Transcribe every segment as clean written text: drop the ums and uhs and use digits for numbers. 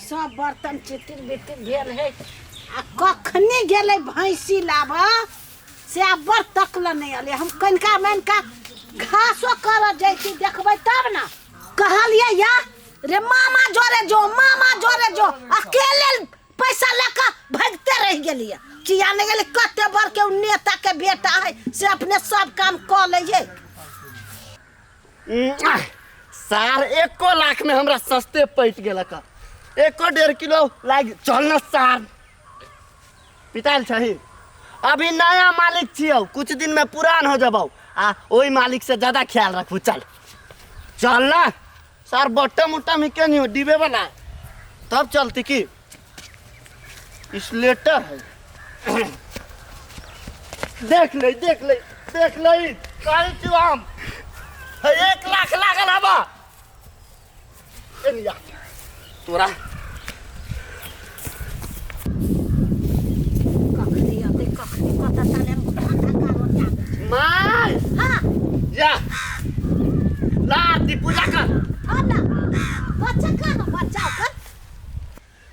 सब बर्तन चितिर बितिर भेल है आ कखनी गेलै भैंसी लाबऽ से आब बड़ तकल नहि अलै। हम कनिका मनिका घासो करऽ जैती, देखबै तब ने। कहलियै या रे मामा जोरे जो, मामा जोरे जो, अकेले पैसा लऽ कऽ भागिते रहि गेलियै। किया नहि गेलै? कते बड़के ओ नेता के बेटा है से अपने सब काम कऽ लै है। सार एको लाख में हमरा सस्ते पटि गेलक। एको 1.5 किलो लागि चल न सार पिताल छही। अभी नया मालिक छियौ, कुछ दिन में पुरान हो जबौ आ ओहि मालिक से ज्यादा ख्याल रखबू। चल चल ना सार, बट्टम उट्टम ही के नहीं हो डिबे वाला तब चलती की स्लेटर है। देख ले देख ले देख ले, कहै छी हम हे 1 लाख लागल हबा। एनिया तोरा कखनी अतै कखनी कतऽ चले धंधा कारो जाबै छै। माय हाँ जा ला आरती पूजा कर। हाँ ना बच्चा कहाँ? बच्चा ओकर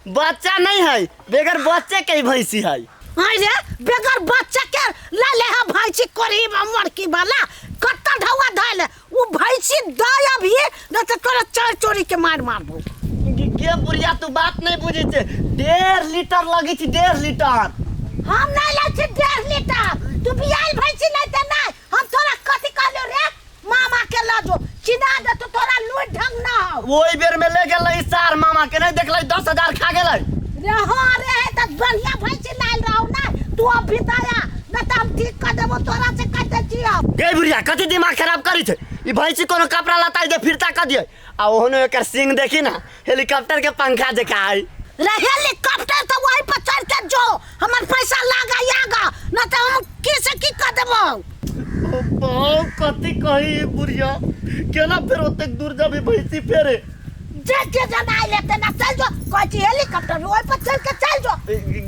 बच्चा नहीं है, बगैर बच्चे के ही भैंसी है। अरे बगैर बच्चा के ला ले हा भैंसी कोरी मरकी वाला कत्ता ढौआ धैल उ भैंसी दे अभी न त तोरा चार चोरी के मार मारबो। गे बुढ़िया तू बात नहीं बुझे छे, 1.5 लीटर लगे छी, 1.5 लीटर। हम नहीं लै छी 1.5 लीटर, तू बियाल भैंसी नहीं त नहीं। हम तोरा कथी कहलियो रे? मामा के ल जो चिना दे तो तोरा लूट ढंग ना हो। ओहि बेर में ले गेल रही सार मामा के नहीं देखलै 10,000 खा गेलै। रे हाँ रे है त बढ़िया भैंसी लायल रहौ ना तू अब भी दया न त हम ठीक कर देबो तोरा से कह दे छियो। गे बुढ़िया कथी दिमाग खराब करी छे, ई भैंसी कोनो कपड़ा लता दे फिरता कर दिए आ ओहनो एकर सिंग देखी ना हेलीकॉप्टर के पंखा जका है। रे हेलीकॉप्टर तो वही पर चढ़ के जो हमर पैसा लागा आगा न त हम की से की कर देबो। ओ बाप कथी कही बुढ़िया, केना फेर ओतेक दूर जाबी भैंसी फेरे? जे जे जनाई लेते ना चल जो कहै छी हेलीकॉप्टर ओहि पर चढ़ के चल जो।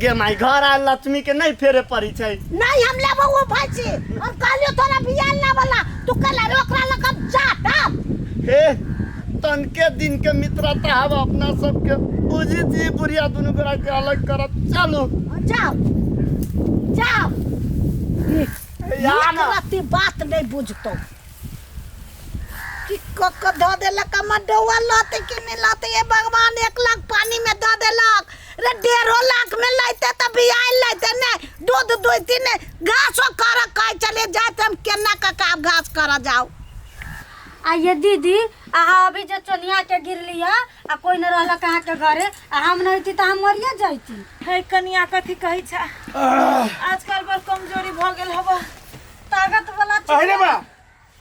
गे माई घर आयल लक्ष्मी के नहीं फेरे पड़ी छै। नहीं हम लेबो वो भैंसी, हम कहलियो तोरा बियाल ना वाला तू कहला रे ओकरा लग हम जा तब। हे तनके दिन के मित्रता हब अपना सबके बुझी छी बुढ़िया दुनू गोरा के अलग करत। चलू जाओ जाओ। या ना। एक रत्ती बात नहीं बुझतो कि क क धऽ देलक हमर डौआ लते कि नहीं लते। हे भगवान 1 लाख पानी में दऽ देलक रे, 1.5 लाख में लैते तऽ बियाह लैते नहीं, दूध दुहती नहीं, घासो कर कहै चले जाते हम केना कऽ के आब घास करऽ जाउ। आ ये दीदी अहाँ अभी जे चोनिया के गिरली है आ कोई न रहलक अहाँ के घरे आ हम नहीं थी तो हम मरिए जाती। हे कनिया कथी कहै छ, आजकल बड़ कमजोरी भऽ गेल हबा। ताकत वाला अरे बा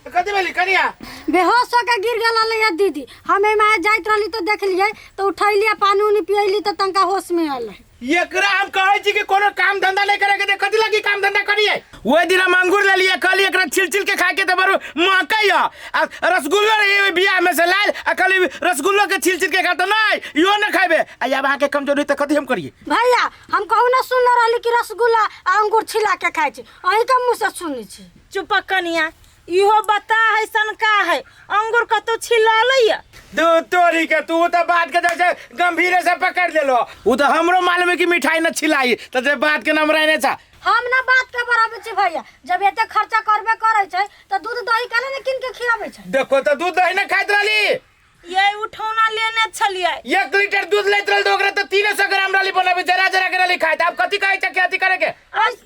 कथी भेली कनिया? बेहोश होके गिर गेल रहलै है दीदी। हम एहिमे जाइत रहली तो देखलियै तो उठैलियै पानी उनी पियैली तो तनका होश में एलै। एकरा हम कहै छी कि कोनो काम धंधा नहीं करे के दे, कथी लगी काम धंधा करिए? ओहि दिन हम अंगूर लेलियै, कहलियै एकरा छिल छिल के खाए के त बड़ महकै ह आ रसगुल्लो रही ओहि बियाह में से लायल आ कहली रसगुल्लो के छिल छिल के खा त नहीं इहो न खाइबे। आ आब अहाँके कमजोरी त कथी हम करिए? भैया हम कहू ना सुनले रहली कि रसगुल्ला आ अंगूर छिला के खाइ छी, अहीं के मुँह से सुनै छी। चुप कनिया, इहो बता है सनका है अंगूर कतौ छिललैया? दूध तोरी के तू तो बात के जैसे गंभीर से पकड़ लेलो, उ तो हमरो मालूम है कि मिठाई न छिलाई त जे बात के नाम रहने छा। हम ना बात के बराबर छी भैया, जब एते खर्चा करबे करै छै त दूध दही काहे ने किन के खियाबै छै? देखो त दूध दही न खाइत रहली। ये उठौना लेने छलियै। 1 लीटर दूध लैत रहल त ओकरा त 300 ग्राम रहली बनाबे, जरा जरा के रहली खाइत। आब कथी कहै छै खेती करे के?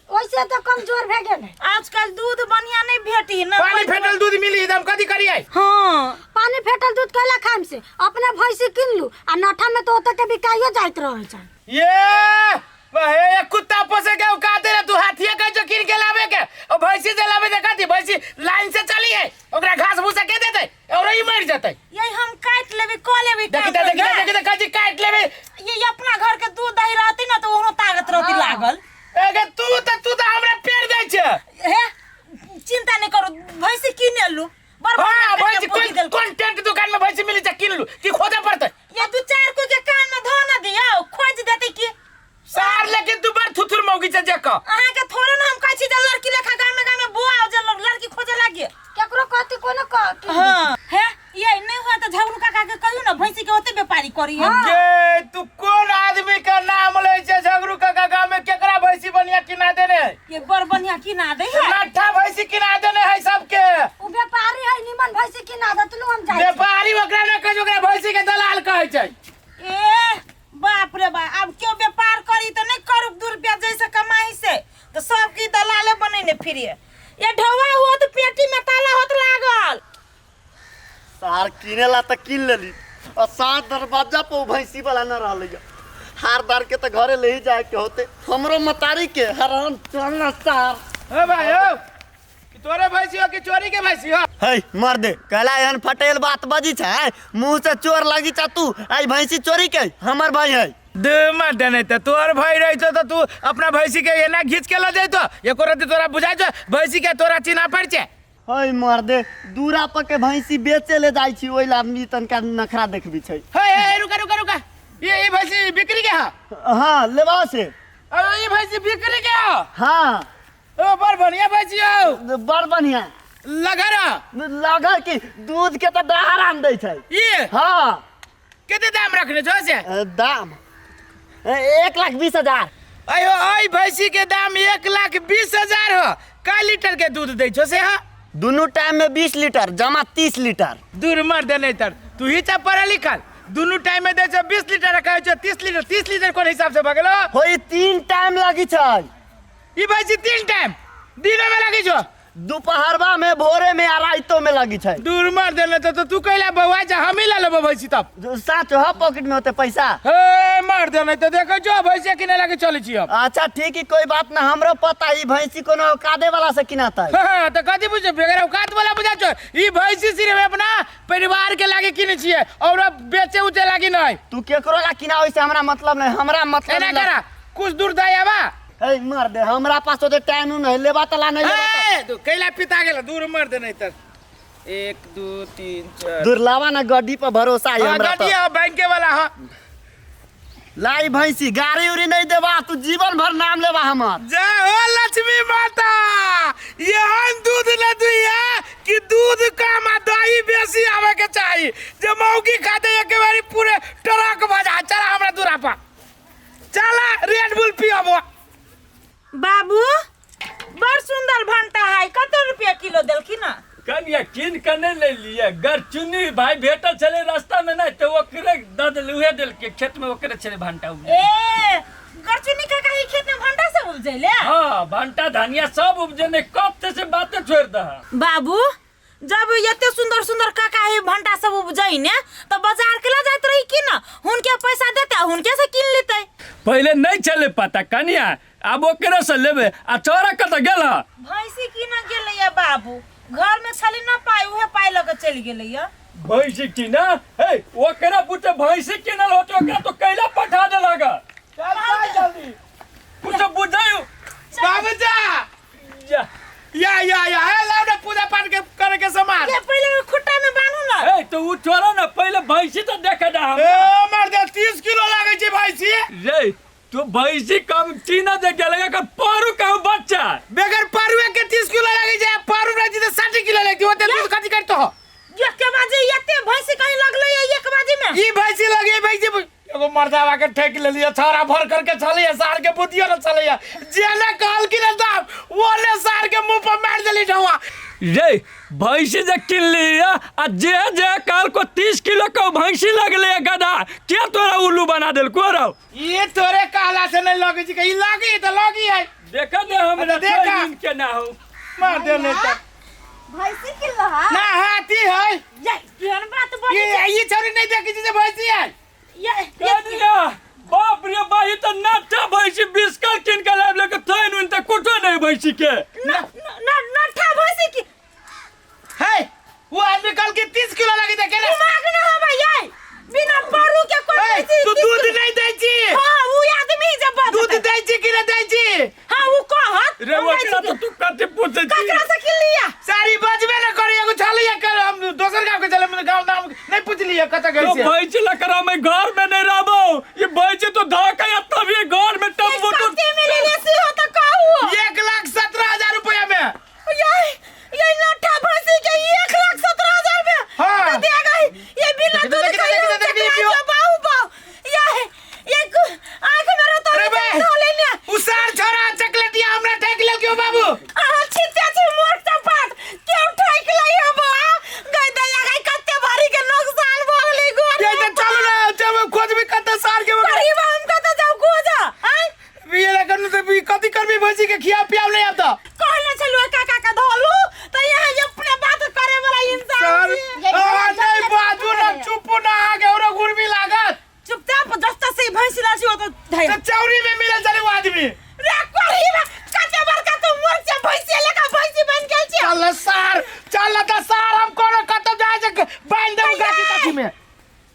ओइसे त कमजोर भे गेलै। आजकल दूध बढ़िया नहीं भेटी ना, पानी फेटल दूध मिली त हम कथी करियै? हाँ पानी फेटल दूध कैला खाइम से अपने भैंसी किन लू आ नठा में तो ओतऽ के बिकाइयो जाइत रहै छै। ये हे कुत्ता पोसे के औकात रे तू हाथिया के जो किन के लावे के और भैंसी जे लावे देखा थी भैंसी लाइन से चली है ओकरा घास भूसा के देते और ई मर जते। ये हम काट लेबे क लेबे देखी काम देखी धंधा। देखी देखी काट लेबे। ये अपना घर के दूध दही रहती ना तो ओहनो ताकत रहती लागल। एगे तू त हमरा पेड़ दै छे। हे चिंता नहीं करू, भैंसी किन लू। बड़ हां बढ़िया भैंसी कनिया पोसी कोन देलकौ। कोन टेंट दुकान में भैंसी मिली छ किन लू की खोजे पड़ते? ये दू चार को के कान में धो ना दियो खोज देते की सार। लेकिन तू बड़ थुथुर मौगी छे जे क अहाँ के थोड़े ना हम कहै छी जे लड़की लेखा गाम में गाम में बुआ आओ जे लड़की खोजे लागे। केकरो कहती कोनो कहती। हां हे ये नहीं हुआ त झगड़ू काका के कहियो ना भैंसी के ओते व्यापारी करी है। गे तू को रहै छै। ए बाप रे बाप, आब केओ व्यापार करी तऽ नहि करू, 2 रुपया जैसे कमाई से तऽ सब की दलाले बनेने फिरिए। ये ढौआ होत पेटी में ताला होत लागल। सार किने ला तऽ कीन लेली और सात दरवाजा पर उ भैंसी वाला न रहलै। हार दार के तऽ घरे ले ही जाए के होते हमरो मतारी के हरान। चल ना सार। ओ भाई ओ, कि तोरे भैंसी हो कि चोरी के भैंसी हो? है मर दे कहला एहन फटेल बात बजी छै, मुंह से चोर लगी चा तू। आई भैंसी चोरी के हमर भाई है। दे मर दे, नहीं तो तोहर भाई रहितो तो तू अपना भैंसी के एना घींच के ल जैतो? एको रत्ती तोरा बुझाइ छौ भैंसी के तोरा चिन्हा पड़ छै? है मर दे, दूरा पर के भैंसी बेचे ले जाइ छी, ओहि ला आदमी तनका नखरा देखबी छै। हे हे, रुका रुका रुका, ये भैंसी बिक्री के है? हाँ लेबा से। अरे ये भैंसी बिक्री के है? हाँ। ओ बड़ बढ़िया भैंसी हो। बड़ बढ़िया लगा रहा। लगा कि दूध के तो डहार आन दै छै ये। हाँ। कते दाम रखने छो से? दाम 1,20,000। अयो आई भैंसी के दाम 1,20,000 हो। कै लीटर के दूध दै छो से? हाँ दुनू टाइम में 20 लीटर जमा 30 लीटर। दूर मर दे, नहीं तर तू ही चा पढ़ल लिखल, दुनू टाइम में दै छो 20 लीटर, कहै छो 30 लीटर। 30 लीटर कोन हिसाब से भगलो? होई 3 टाइम लगी छै ई भैंसी। 3 टाइम दिनो में लगी छो? दोपहरबा में, भोरे में आ राइतो में लगी छै। दूर मर दे, तो तू कहला बउआ जा, हम ही ला लेबो भैंसी तब। साच हो पॉकेट में होते पैसा? हे मार दे, नहीं तो देखै छो भैंसी किने लागे चलै छी हम। अच्छा ठीक है, कोई बात ना, हमरो पता ई भैंसी कोनो औकादे वाला से किनाता है। हाँ, तो कथी बुझे बगैर औकात वाला बुझा छो? ई भैंसी सिर्फ अपना परिवार के लागे किने छियै और अब बेचे उचे लागी नहीं। तू केकरो ला किना ओइसे हमरा मतलब नहीं, हमरा मतलब एना करा कुछ दूर दे आबा। ए मार दे, हमरा पास तो टाइम नहीं, लेबा तला नहीं लेबा। ए तू कैला पिता गेल? दूर मर दे, नहीं तर 1 2 3 4 दूर लावा ना, गड्डी पर भरोसा है हाँ, हमरा। गड्डी तो है बैंक के वाला। हाँ लाई भैंसी गाड़ी उड़ी नहीं देबा तू, जीवन भर नाम लेबा हमर। जय हो लक्ष्मी माता, एहन दूध न दुइया कि दूध कम आ दही बेसी आवे के चाही, जे मौगी खाते एक बारी पूरे ट्रक बजा। चला हमरा दूरा पर चला, रेड बुल पियबो। बाबू बड़ सुंदर भंटा है, कते रुपया किलो देलखिन? कनिया कीन के नहीं ले लिए, गरचुन्नी भाई भेटल छले रास्ता में, नहीं तो ओकरे दऽ देल, उहे देलकै खेत में, ओकरे छले भंटा उपजल। ए गरचुन्नी काका ही खेत में भंटा सब उपजैले? हाँ भंटा धनिया सब उपजेने, कब से बाते छोड़ दह। बाबू जब एते सुंदर सुंदर काका ही भंटा सब उपजै ने तो बाजार के ला जाइत रही कि न, हुनके पैसा देते हुनके से कीन लेते। पहले नहीं चले पता कनिया, आब ओकरे से लेबे। आ चोरा कतऽ गेल ह? भैंसी की न गेलैया बाबू, घर में छली न पाई, उहे पाई लऽ के चलि गेलैया। भैंसी की ना? हे ओकरा बुते भैंसी किनल होते, ओकरा तो कैला पठा देलक। चल जल्दी कुछ बुझायो बाबू जा जा या या या, हे लाओ ना पूजा पाठ के करे के सामान। ये पहले खुट्टा में बान्हू ना। ए तो उ छोड़ा ना, पहले भैंसी तो देखे दा हम। ए मर दे, 30 किलो लागे छै भैंसी। रे तू भैंसी कम चीना दे गेल एकर पारू कहूं बच्चा। बगैर पारुए के 30 किलो लागे छै, पारू रह जे 60 किलो लगती ओते दूध कथी करतो हो? एक बाजे एते भैंसी कहीं लगलै एक बाजे में? ई भैंसी लगे भैंसी एगो मर्दावा के ठेक लेलिए, छाड़ा भर करके छलैया, सार के बुद्धियो न छलैया, जेने कहल कि ने दाम ओने सार के मुंह पर मार देली ढौआ। रे भैंसी जे किन लिया आ जे जे काल को 30 किलो के भैंसी लगले गधा के तोरा उल्लू बना देल को रहो? ये तोरे कहला से नहीं लगे छै, ई लगी त लगी है। देखा दे हमरा देखा। के ना हो मार दे नहीं त भैंसी किन रहा ना हाथी है ये केहन बात बोली? ये छौरी नहीं देखी छै जे भैंसी है। ये कनिया बाप रे बा, ई त नाटा भैंसी बिस्कल किन के लाब लेके थैन उन त कुछो नहीं भैंसी के। न न नठा भैंसी की है वो आदमी कल के 30 किलो लगी त केना दिमाग न होबै ये बिना पारू के कोई भैंसी तू दूध नहीं दै छी? हां उ आदमी जब बात दूध दै छी कि नहीं दै छी? हां उ कहत रे ओकरा तो तू कथी पूछै छी? ककरा से किन लिया? सारी बजबे न करे, एगो छलैया कर, हम दोसर गांव के चले, गांव नाम नहीं पूछलिए कत गई तो से। भैंसी लकड़ा में घर में नहीं रहबो, ये भैंसी तो धोका या तभी घर में टब तो कते में ले ले सी हो त कहू। 1,17,000 रुपया में। ये नठा भैंसी के 1,17,000 में। हाँ। तो दे गई ये बिना देखी, दूध देखी, के देखी, देखी, चकरा पियो। जो बाहु खोजबी कत सार के गरीब हम कत जाऊ खोज आय ये लगन तो भी कथी करबी भैंसी के खिया पियाव नहीं आता कहने छलु काका के धोलू त यहाँ जे अपने बात करे वाला इंसान सर छी। आ, नहीं बाजू ना चुप ना आगे और गुरबी लागत चुपचाप जस्ता से भैंसी लासी हो तो धैल तो चौरी में मिलल चले वो आदमी रे कोरीबा कते बड़का तू मूर्ख भैंसी लेका भैंसी बन गेल छी चल सार चल त सार हम कोनो कतौ जाय से बांध देबो गाछी ताछी में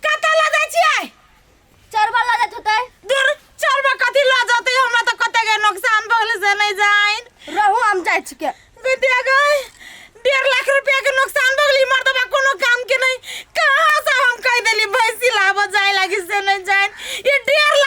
कत ल जाइ छियै चरबा लऽ जाइत होतै दूर चरबा कथी ल जतै हमरा त कते के नुकसान भऽ गेलै से नहि जाइन रहू हम जाइ छिके विद्या गई 1.5 लाख रुपया के नुकसान भऽ गेलै मर्दबा कोनो काम के नहीं कहाँ से हम कह देली भैंसी लाबऽ जाए लागी से नहीं जाइन ये 1.5